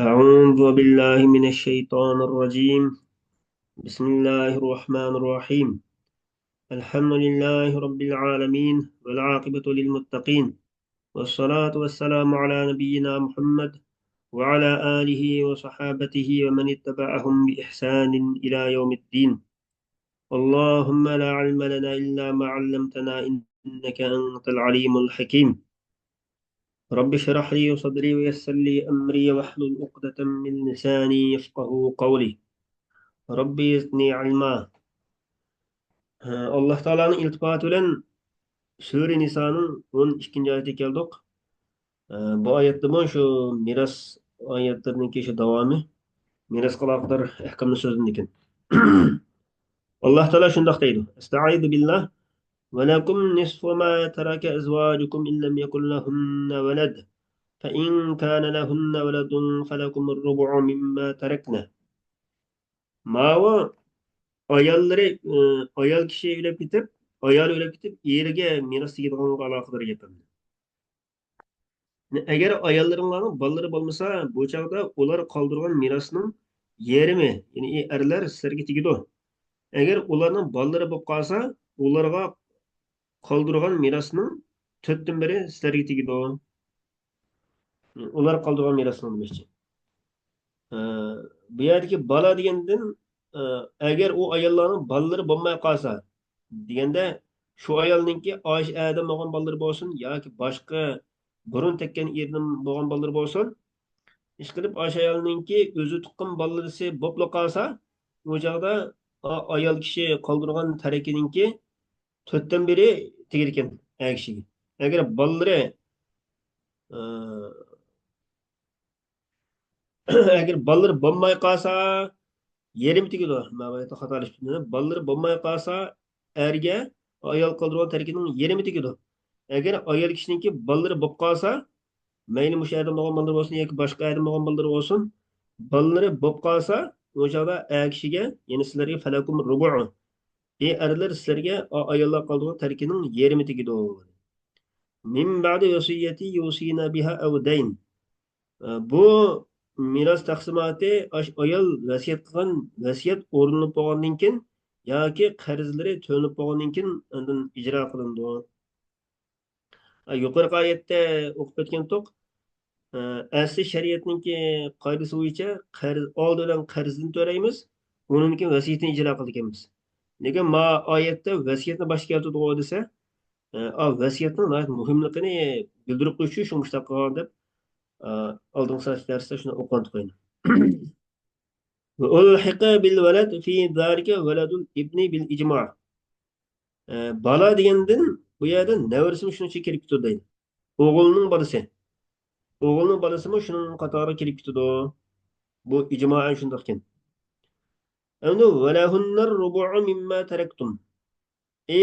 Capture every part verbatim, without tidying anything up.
أعوذ بالله من الشيطان الرجيم. بسم الله الرحمن الرحيم. الحمد لله رب العالمين، والعاقبة للمتقين، والصلاة والسلام على نبينا محمد وعلى آله وصحابته ومن اتبعهم بإحسان إلى يوم الدين. اللهم لا علم لنا إلا ما علمتنا إنك أنت العليم الحكيم. رب اشرح لي صدري ويسر لي أمري واحلل عقدة من لساني يفقهوا قولي. رب زدني علما. ئاللاھ تائالانىڭ ئىلتىپاتى بىلەن سۈرە نىسانىڭ ئون ئىككىنچى ئايىتىگە كەلدۇق. بۇ ئايەتتىمۇ شۇ مىراس ئايەتلىرىنىڭكى شۇ داۋامى، مىراسقا ئالاقىدار ئەھكامنى سۆزلىدىكەن. ئاللاھ تائالا شۇنداق دەيدۇ: أستعيذ بالله. ولكم نصف ما ترك أزواجكم إن لم يكن لهن ولد، فإن كان لهن ولد فلكم الربع مما تركن. ماۋۇ ئاياللىرى، ئايال كىشى ئۆلۈپ كېتىپ، ئايالى ئۆلۈپ كېتىپ، ئېرىگە مىراس تېگىدىغانغا ئالاقىدار گەپ. ئەگەر ئاياللىرىڭلارنىڭ بالىلىرى بولمىسا، بۇ چاغدا ئۇلار قالدۇرغان مىراسنىڭ يېرىمى، يەنى ئەرلەر سىلەرگە تېگىدۇ. ئەگەر ئۇلارنىڭ بالىلىرى بولۇپ قالسا، ئۇلارغا قالدۇرغان مىراسنىڭ تۆتتىن بىرى سىلەرگە تېگىدۇ. ئۇلار قالدۇرغان مىراسنىڭ دېمەكچى. ئە، بۇ يەردىكى بالا دېگەندىن، ئە، ئەگەر ئۇ ئاياللارنىڭ بالىلىرى بولماي قالسا دېگەندە، شۇ ئايالنىڭكى ئاشۇ ئەردىن بولغان بالىلىرى بولسۇن ياكى باشقا بۇرۇن تەگكەن ئېرىدىن بولغان بالىلىرى بولسۇن، ئىشقىلىپ ئاشۇ ئايالنىڭكى ئۆزى تۇغقان بالىلىرى بولۇپلا قالسا، ئۇ چاغدا ئا-، ئايال كىشى قالدۇرغان تەرىكىنىڭكى تۆتتىن بىرى تېگىدىكەن ئەر كىشىگە. ئەگەر بالىلىرى، ئە، ئەگەر بالىلىرى بولماي قالسا، يېرىمى تېگىدۇ. مەن بۇ يەردە خاتالىشىپ كېتىمەن. بالىلىرى بولماي قالسا، ئەرگە ئايال قالدۇرغان تەرىكىنىڭ يېرىمى تېگىدۇ. ئەگەر ئايال كىشىنىڭكى بالىلىرى بولۇپ قالسا، مەيلى مۇشۇ ئەردىن بولغان بالىلىرى بولسۇن ياكى باشقا ئەردىن بولغان بالىلىرى بولسۇن، بالىلىرى بولۇپ قالسا، ئۇ چاغدا ئەر كىشىگە، يەنى سىلەرگە فەلەكۇم رۇبۇئۇ. ئى ئەرلەر، سىلەرگە ئا-، ئاياللار قالدۇرغان تەرىكىنىڭ يېرىمى تېگىدۇ. مىن بەئدى ۋەسىيەتى يۇسىنا بىھا ئەۋ دەين. ئە، بۇ مىراس تەقسىماتى ئاش-، ئايال ۋەسىيەت قىلغان ۋەسىيەت ئورۇنلىنىپ بولغاندىن كېيىن ياكى قەرزلىرى تۆلىنىپ بولغاندىن كېيىن ئاندىن ئىجرا قىلىنىدۇ. ئە، يۇقىرىقى ئايەتتە ئوقۇپ ئۆتكەنتۇق. ئە، ئەسلى شەرىئەتنىڭكى قائىدىسى بويىچە قەرز، ئالدى بىلەن قەرزنى تۆلەيمىز، ئۇنىڭدىن كېيىن ۋەسىيىتىنى ئىجرا قىلىدىكەنمىز. لېكىن ما ئايەتتە ۋەسىيەتنى باشتا كەلتۈردىغۇ دېسە، ئە، ئا، ۋەسىيەتنىڭ ناھايىتى مۇھىملىقىنى بىلدۈرۈپ قويۇش ئۈچۈن شۇ مۇشۇنداق قىلغان دەپ، ئە، ئالدىنقى سەھىپە دەرستە شۇنى ئوقۇغانتۇق ئەينى. وألحق بالولد في ذلك ولد الابن بالإجماع. ئە، بالا دېگەندىن بۇ يەردە نەۋرىسىمۇ شۇنىڭ ئىچىگە كىرىپ كېتىدۇ دەيدۇ. ئوغۇلنىڭ بالىسى. ئوغۇلنىڭ بالىسىمۇ شۇنىڭ قاتارىغا كىرىپ كېتىدۇ. بۇ ئىجمائەن شۇنداقكەن. ئەمدى ولهن الربع مما تركتم. ئى،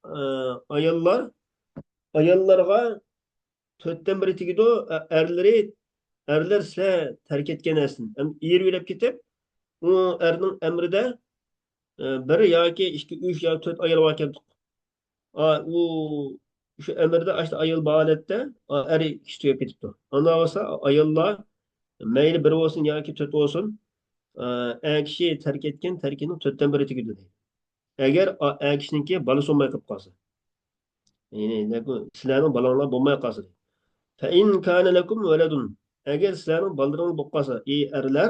ئە، ئاياللار، ئاياللارغا تۆتتىن بىرى تېگىدۇ، ئە-، ئەرلىرى، ئەرلەر سىلەر تەرك ئەتكەن نەرسىدىن. ھەم ئېرى ئۆلۈپ كېتىپ، ئۇ ئەرنىڭ ئەمرىدە، ئە، بىر ياكى ئىككى، ئۈچ ياكى تۆت ئايال باركەن. ئا، ئۇ شۇ ئەمرىدە ئاشتا ئايال بار ھالەتتە، ئا، ئەر ئىككىسى تۈگەپ كېتىپتۇ. ئانداق بولسا ئاياللار مەيلى بىر بولسۇن ياكى تۆت بولسۇن، ئا، ئەر كىشى تەرك ئەتكەن تەركىنىڭ تۆتتىن بىرى تېگىدۇ دەيدۇ. ئەگەر ئا-، ئەر كىشىنىڭكى بالىسى بولماي قېلىپ قالسا. يەنى، لەكۇم، سىلەرنىڭ بالاڭلار بولماي قالسا. فإن كان لكم ولد. ئەگەر سىلەرنىڭ بالىلىرىڭلار بولۇپ قالسا، ئى ئەرلەر،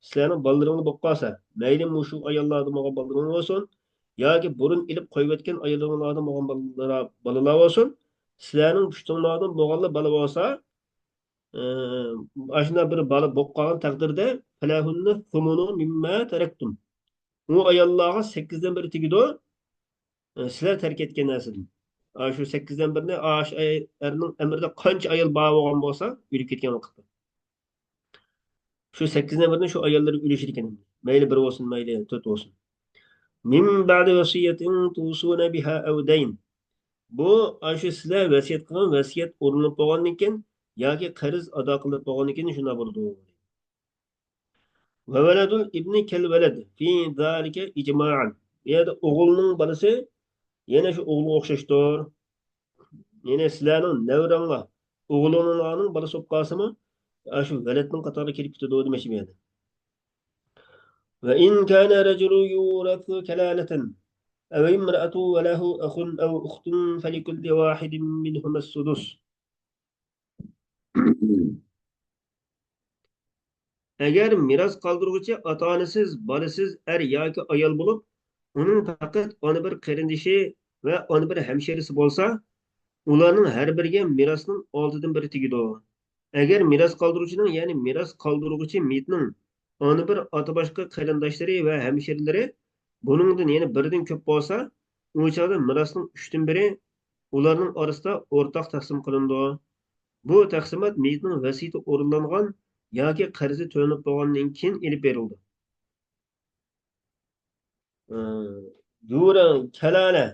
سىلەرنىڭ بالىلىرىڭلار بولۇپ قالسا، مەيلى مۇشۇ ئاياللاردىن بولغان بالىلىرىڭلار بولسۇن، ياكى بۇرۇن ئېلىپ قويۇۋەتكەن ئاياللىرىڭلاردىن بولغان بالىلار، بالىلار بولسۇن، سىلەرنىڭ پۇشتۇڭلاردىن بولغانلا بالا بولسا، ئى، ئاشۇنداق بىر بالا بولۇپ قالغان تەقدىردە، فلهن الثمن مما تركتم. ئۇ ئاياللارغا سەككىزدىن بىرى تېگىدۇ، ئى، سىلەر تەرك ئەتكەن نەرسىدىن. ئاشۇ سەككىزدىن بىرىنى، ئاشۇ ئەرنىڭ ئەمرىدە قانچە ئايال بار بولغان بولسا، ئۆلۈپ كەتكەن ۋاقىتتا. شۇ سەككىزدىن بىرىنى شۇ ئاياللىرى ئۈلۈشىدىكەن. مەيلى بىر بولسۇن، مەيلى تۆت بولسۇن. مىن بەئدى ۋەسىيەتىن توسۇنە بىھا ئەۋ دەين. بۇ، ئاشۇ سىلەر ۋەسىيەت قىلغان ۋەسىيەت ئورۇنلىنىپ بولغاندىن كېيىن ياكى قەرز ئادا قىلىنىپ بولغاندىن كېيىن شۇنداق بولىدۇ. وولد الابن كالولد في ذلك إجماعا. بۇ يەردە ئوغۇلنىڭ بالىسى يەنە شۇ ئوغۇلغا ئوخشاشتۇر. يەنى سىلەرنىڭ نەۋرەڭلار، ئوغۇلۇڭلارنىڭ بالىسى بولۇپ قالسىمۇ، ئاشۇ ۋەلەدنىڭ قاتارىغا كېلىپ كېتىدۇ دېمەكچى بۇ يەردە. وإن كان رجل يورث كلالة أو امرأة وله أخ أو أخت فلكل واحد منهما السدس. ئەگەر مىراس قالدۇرغۇچى ئاتا-ئانىسىز، بالىسىز ئەر ياكى ئايال بولۇپ، ئۇنىڭ پەقەت ئانا بىر قېرىندىشى ۋە ئانا بىر ھەمشىرىسى بولسا، ئۇلارنىڭ ھەر بىرىگە مىراسنىڭ ئالتىدىن بىرى تېگىدۇ. ئەگەر مىراس قالدۇرغۇچىنىڭ، يەنى مىراس قالدۇرغۇچى مېيىتنىڭ ئانا بىر ئاتا باشقا قېرىنداشلىرى ۋە ھەمشىرىلىرى بۇنىڭدىن يەنە بىردىن كۆپ بولسا، ئۇ چاغدا مىراسنىڭ ئۈچتىن بىرى ئۇلارنىڭ ئارىسىدا ئورتاق تەقسىم قىلىنىدۇ. بۇ تەقسىمات مېيىتنىڭ ۋەسىيىتى ئورۇنلانغان ياكى قەرزى تۆلىنىپ بولغاندىن كېيىن ئېلىپ بېرىلىدۇ. ئى، يورا-، كالالە،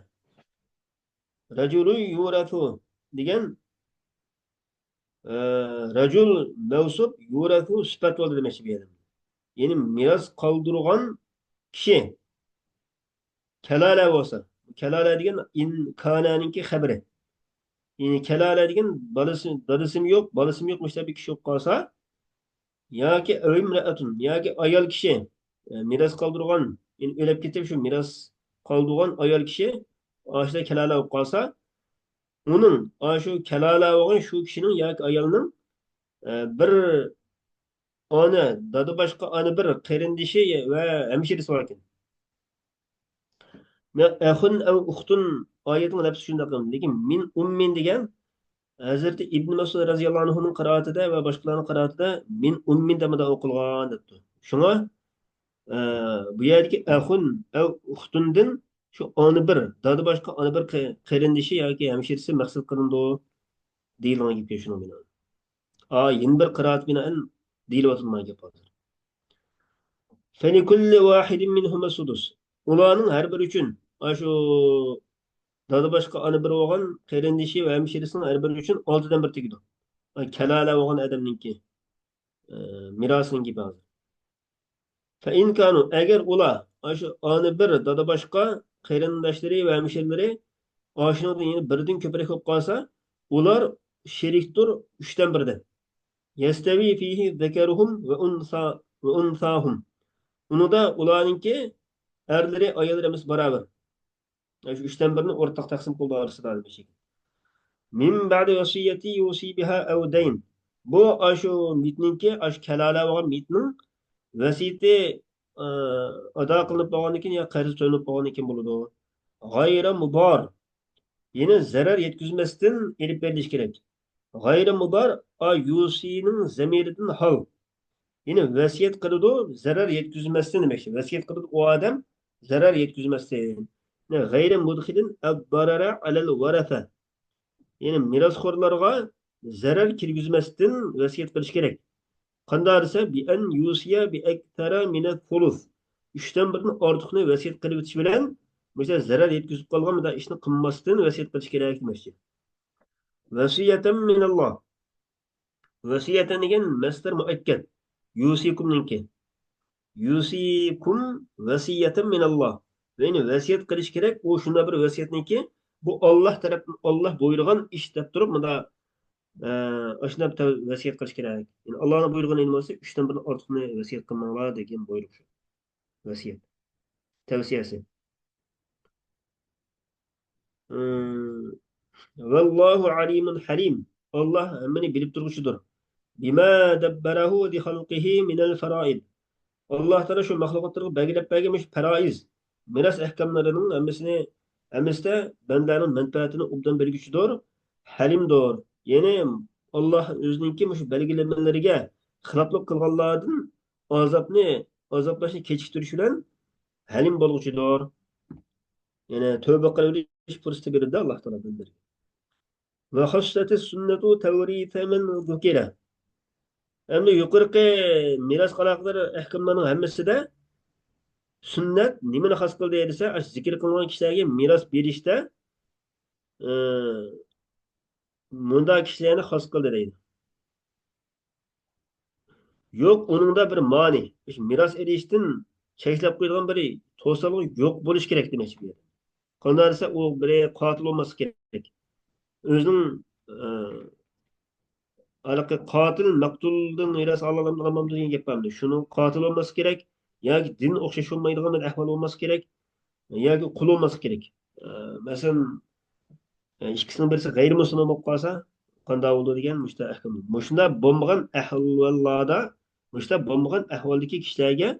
رجل يورث دېگەن، ئى، رجل مەۋسۇپ، يورث سۈپەت بولدى دېمەكچى بۇ يەردە. يەنى مىراس قالدۇرغان كىشى. كالالە بولسا، كالالە دېگەن ئىن كانەنىڭكى خەبىرى. يەنى كالالە دېگەن بالىسى، دادىسىمۇ يوق، بالىسىمۇ يوق، مۇشۇنداق بىر كىشى بولۇپ قالسا، ياكى ئەۋ ئىمرەئەتۇن، ياكى ئايال كىشى، ئە، مىراس قالدۇرغان، يەنى ئۆلۈپ كېتىپ شۇ مىراس قالدۇرغان ئايال كىشى ئاشۇنداق كالالە بولۇپ قالسا، ئۇنىڭ، ئاشۇ كالالە بولغان شۇ كىشىنىڭ ياكى ئايالنىڭ، ئە، بىر ئانا، دادا باشقا ئانا بىر قېرىندىشى ۋە ھەمشىرىسى باركەن. مە-، ئەخۇن ئەۋ ئۇختۇن ئايەتنىڭ لەپزى شۇنداق، لېكىن مىن ئۇممىن دېگەن ھەزرىتى ئىبن مەسئۇد رەزىياللاھۇ ئەنھۇنىڭ قىرائىتىدە ۋە باشقىلارنىڭ قىرائىتىدە مىن ئۇممىن دەپ مۇنداق ئوقۇلغان دەپتۇ. شۇڭا، ئە، بۇ يەردىكى ئەخۇن ئەۋ ئۇختۇندىن شۇ ئانا بىر، دادا باشقا ئانا بىر قې-، قېرىندىشى ياكى ھەمشىرىسى مەقسەت قىلىنىدۇ دېيىلغان گەپكە شۇنىڭ بىلەن. ئا، يەنە بىر قىرائەت بىنائەن دېيىلىۋاتىدىغان گەپ ھازىر. فلكل واحد منهما السدس. ئۇلارنىڭ ھەر بىرى ئۈچۈن، ئاشۇ دادا باشقا ئانا بىر بولغان قېرىندىشى ۋە ھەمشىرىسىنىڭ ھەر بىرى ئۈچۈن ئالتىدىن بىر تېگىدۇ. ئا، كالالە بولغان ئادەمنىڭكى، ئە، مىراسىنىڭ گېپى ھازىر. فإن كانوا، ئەگەر ئۇلار، ئاشۇ ئانا بىر، دادا باشقا قېرىنداشلىرى ۋە ھەمشىرىلىرى ئاشۇنىڭدىن يەنە بىردىن كۆپرەك بولۇپ قالسا، ئۇلار شېرىكتۇر ئۈچتىن بىردە. يستوي فيه ذكرهم وأنثى-، وأنثاهم. ئۇنىڭدا ئۇلارنىڭكى ئەرلىرى، ئاياللىرى ھەممىسى باراۋەر. شۇ ئۈچتىن بىرنى ئورتاق تەقسىم قىلدى ئارىسىدا دېمەكچى. من بعد وصية يوصي بها أو دين. بۇ ئاشۇ مېيىتنىڭكى، ئاشۇ كالالە بولغان مېيىتنىڭ ۋەسىيىتى، ئى، ئادا قىلىنىپ بولغاندىن كېيىن يا قەرز تۆلىنىپ بولغاندىن كېيىن بولىدۇ. غير مضار. يەنى زەرەر يەتكۈزمەستىن ئېلىپ بېرىلىشى كېرەك. غير مضار، ئا، يوصينىڭ زەمىرىدىن ھال. يەنى ۋەسىيەت قىلىدۇ، زەرەر يەتكۈزمەستىن دېمەكچى. ۋەسىيەت قىلىدۇ ئۇ ئادەم، زەرەر يەتكۈزمەستىن. يەنى غير مدخل الضرر على الورثة. يەنى مىراسخورلارغا زەرەر كىرگۈزمەستىن ۋەسىيەت قىلىش كېرەك. قانداق دېسە، بأن يوصي بأكثر من الثلث. ئۈچتىن بىردىن ئارتۇقنى ۋەسىيەت قىلىۋېتىش بىلەن، مۇشۇ زەرەر يەتكۈزۈپ قالغان مۇنداق ئىشنى قىلماستىن ۋەسىيەت قىلىش كېرەك دېمەكچى. وصية من الله. ۋەسىيەتەن دېگەن مەسدەر مۇئەككەد. يوسىكۇمنىڭكى. يوسىكۇم ۋەسىيەتەن مىنەللا. يەنى ۋەسىيەت قىلىش كېرەك. ئۇ شۇنداق بىر ۋەسىيەتنىكى، بۇ ئاللا تەرەپتىن، ئاللا بۇيرۇغان ئىش دەپ تۇرۇپ، مۇندا، ئە، ئاشۇنداق بىر ۋەسىيەت قىلىش كېرەك. يەنى ئاللانىڭ بۇيرۇغىنى نېمە بولسا، ئۈچتىن بىرنى ئارتۇقنى ۋەسىيەت قىلماڭلار دېگەن بۇيرۇق شۇ. ۋەسىيەت. تەۋسىيەسى. ئىم، ۋەللاھۇ ئەلىمۇن ھەلىم. ئاللا ھەممىنى بىلىپ تۇرغۇچىدۇر. بىما دەببەرەھۇ لىخەلقىھى مىنەل فەرائىد. ئاللا تائالا شۇ مەخلۇقاتلىرىغا بەلگىلەپ بەرگەن مۇشۇ پەرائىز، مىراس ئەھكاملىرىنىڭ ھەممىسىنى، ھەممىسىدە بەندىلەرنىڭ مەنپەئەتىنى ئوبدان بىلگۈچىدۇر، ھەلىمدۇر. يەنى ئاللا ئۆزىنىڭكى مۇشۇ بەلگىلىمىلىرىگە خىلاپلىق قىلغانلاردىن ئازابنى، ئازابلاشنى كېچىكتۈرۈش بىلەن ھەلىم بولغۇچىدۇر. يەنى تەۋبە قىلىۋېلىش پۇرسىتى بېرىدۇ ئاللا تائالا بەندىلەرگە. وخصت السنة توريث من ذكر. ئەمدى يۇقىرىقى مىراسقا ئالاقىدار ئەھكاملارنىڭ ھەممىسىدە سۈننەت نېمىنى خاس قىلدى دېسە، ئاشۇ زىكىر قىلىنغان كىشىلەرگە مىراس بېرىشتە، ئى، مۇنداق كىشىلەرنى خاس قىلدى دەيدۇ. يوق، ئۇنىڭدا بىر مانى، مىراس ئېلىشتىن چەكلەپ قويىدىغان بىر توسالغۇ يوق بولۇشى كېرەك دېمەكچى بۇ يەردە. قانداق دېسە، ئۇ بىر قاتىل بولماسلىقى كېرەك. ئۆزىنىڭ، ئە، ھېلىقى قاتىل مەقتۇلدىن مىراس ئالالامدۇ، ئالالمامدۇ دېگەن گەپ بارمىدى. شۇنىڭ قاتىل بولماسلىقى كېرەك، ياكى دىن ئوخشاش بولمايدىغان بىر ئەھۋال بولماسلىقى كېرەك، ياكى قۇل بولماسلىقى كېرەك. ئە، مەسىلەن، ئە، ئىككىسىنىڭ بىرسى غەيرىي مۇسۇلمان بولۇپ قالسا، قانداق بولىدۇ دېگەن مۇشۇنداق ئەھكام. مۇشۇنداق بولمىغان ئەھۋاللاردا، مۇشۇنداق بولمىغان ئەھۋالدىكى كىشىلەرگە،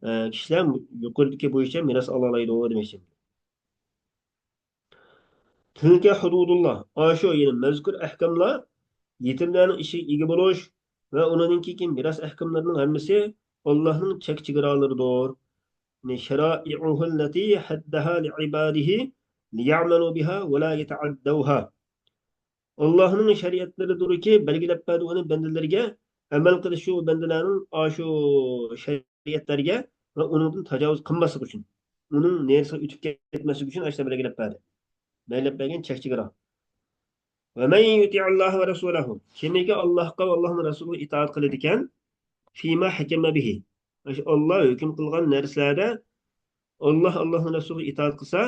ئە، كىشىلەر يۇقىرىدىكى بويىچە مىراس ئالالايدۇ دېمەكچى. تىلكە ھۇدۇدۇللا، ئاشۇ، يەنى مەزكۇر ئەھكاملار يېتىملەرنىڭ ئىشىگە ئىگە بولۇش ۋە ئۇنىڭدىن كېيىنكى مىراس ئەھكاملىرىنىڭ ھەممىسى ئاللاھنىڭ چەك چېگرالىرىدۇر. يەنى شارائىئۇھۇللەتى ھەددەھا لىئىبادىھى لىيەمەلۇ بىھا ۋە لا يەتەئەددەۋھا. ئاللاھنىڭ شەرىئەتلىرىدۇركى، بەلگىلەپ بەردى ئۇنى بەندىلىرىگە، ئەمەل قىلىشى بەندىلەرنىڭ ئاشۇ شەرىئەتلەرگە ۋە ئۇنىڭدىن تاجاۋۇز قىلماسلىقى ئۈچۈن، ئۇنىڭ نېرىسىغا ئۆتۈپ كەتمەسلىكى ئۈچۈن ئاشۇنداق بەلگىلەپ بەردى. بەلگىلەپ بەرگەن چەك چېگرا. ۋە مەن يۇتىئىللاھە ۋە رەسۇلەھۇ. كىمكى ئاللاھقا ۋە ئاللاھنىڭ رەسۇلىغا ئىتائەت قىلىدىكەن، فىما ھەكەمە بىھى. ئاشۇ ئاللا ھۆكۈم قىلغان نەرسىلەردە ئاللا، ئاللاھنىڭ رەسۇلىغا ئىتائەت قىلسا،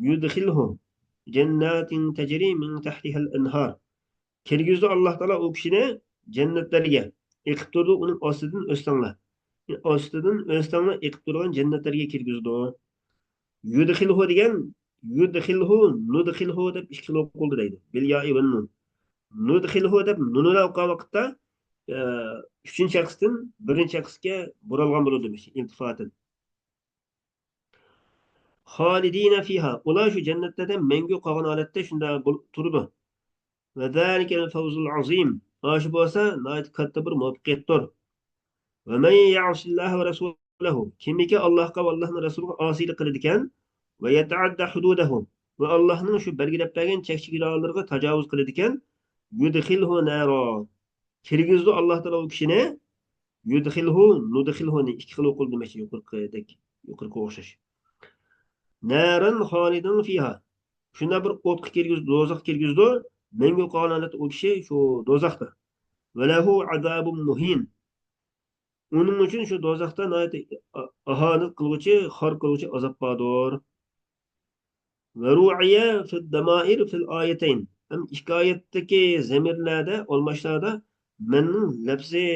يۇدخىلھۇ جەنناتىن تەجرى مىن تەھتىھەل ئەنھار. كىرگۈزىدۇ ئاللا تائالا ئۇ كىشىنى جەننەتلەرگە. ئېقىپ تۇرىدۇ ئۇنىڭ ئاستىدىن ئۆستەڭلار. ئاستىدىن ئۆستەڭلار ئېقىپ تۇرىدىغان جەننەتلەرگە كىرگۈزىدۇ. يۇدخىلھۇ دېگەن، يۇدخىلھۇ، نۇدخىلھۇ دەپ ئىككى خىل ئوقۇلىدۇ دەيدۇ. بىل يائى ۋە نۇن. نۇدخىلھۇ دەپ نۇن بىلەن ئوقۇغان ۋاقىتتا، ئە، ئۈچىنچى شەخستىن بىرىنچى شەخسكە بۇرالغان بولىدۇ دېمەكچى، ئىلتىفاتەن. خالىدىنە فىھا. ئۇلار شۇ جەننەتلەردە مەڭگۈ قالغان ھالەتتە شۇنداق بولۇپ تۇرىدۇ. ۋە زالىكەل فەۋزۇل ئازىم. ئاشۇ بولسا ناھايىتى كاتتا بىر مۇۋەپپەقىيەتتۇر. ۋە مەن يەئسىللاھە ۋە رەسۇلەھۇ. كىمكى ئاللاھقا ۋە ئاللاھنىڭ رەسۇلىغا ئاسىيلىق قىلىدىكەن، ۋە يەتەئەددە ھۇدۇدەھۇ. ۋە ئاللاھنىڭ شۇ بەلگىلەپ بەرگەن چەك چېگرالىرىغا تاجاۋۇز قىلىدىكەن، يۇدخىلھۇ نارا. كىرگۈزىدۇ ئاللا تائالا ئۇ كىشىنى، يۇدخىلھۇ، نۇدخىلھۇنى ئىككى خىل ئوقۇلدى دېمەكچى، يۇقىرىقىدەك، يۇقىرىقىغا ئوخشاش. نارەن خالىدىن فىھا. شۇنداق بىر ئوتقا كىرگۈزىدۇ، دوزاخقا كىرگۈزىدۇ، مەڭگۈ قالغان ھالەتتە ئۇ كىشى شۇ دوزاختا. ۋە لەھۇ ئازابۇن مۇھىن. ئۇنىڭ ئۈچۈن شۇ دوزاختا ناھايىتى ئاھانەت قىلغۇچى، خار قىلغۇچى ئازاب باردۇر. ۋە رۇئىيە فىد دامائىر فىل ئايەتەين. ھەم ئىككى ئايەتتىكى زەمىرلەردە، ئالماشلاردا مەننىڭ لەپزى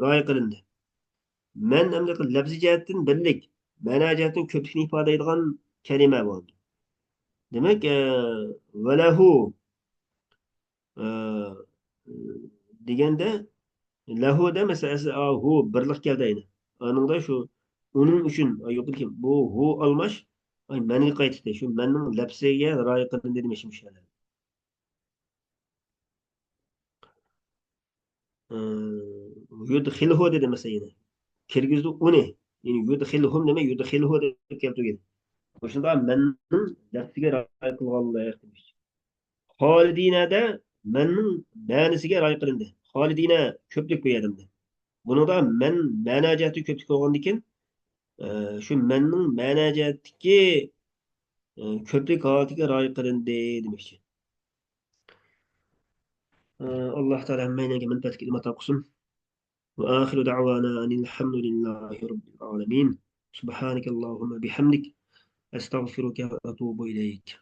رايى قىلىندى. مەن ئەمدى لەپزى جەھەتتىن بىرلىك، مەنا جەھەتتىن كۆپلۈكنى ئىپادىلەيدىغان كەلىمە بولدى. دېمەك، ئە، ۋەلەھۇ، ئە، دېگەندە، لەھۇ دە مەسىلەن، ئەسلى ئا، ھۇ بىرلىك كەلدى ئەينى. ئانىڭدا شۇ ئۇنىڭ ئۈچۈن، ئا، يۇقىرىدىكى بۇ ھۇ ئالماش، ئاي، مەنگە قايتتى. شۇ مەننىڭ لەپزىگە رايى قىلىندى دېمەكچى مۇشۇ يەردە. ئى، يۇدخىلھۇ دېدى مەسىلەن يەنە. كىرگۈزدى ئۇنى. يەنى يۇدخىلھۇم دېمەي، يۇدخىلھۇ دەپ كەلتۈرگەن. مۇشۇنداق مەننىڭ لەپزىگە رايە قىلغانلىق دېمەكچى. خالىدىنەدە مەننىڭ مەنىسىگە رايە قىلىندى. خالىدىنە كۆپلۈك بۇ يەردە. بۇنىڭدا مەن مەنا جەھەتتە كۆپلۈك بولغاندىكىن، ئى، شۇ مەننىڭ مەنا جەھەتتىكى، ئى، كۆپلۈك ھالىتىگە رايە قىلىندى دېمەكچى. ئى، ئاللا تائالا ھەممەيلەنگە مەنپەئەتلىك ئىلىم ئاتا قىلسۇن. وآخر دعوانا أن الحمد لله رب العالمين. سبحانك اللهم بحمدك، أستغفرك وأتوب إليك.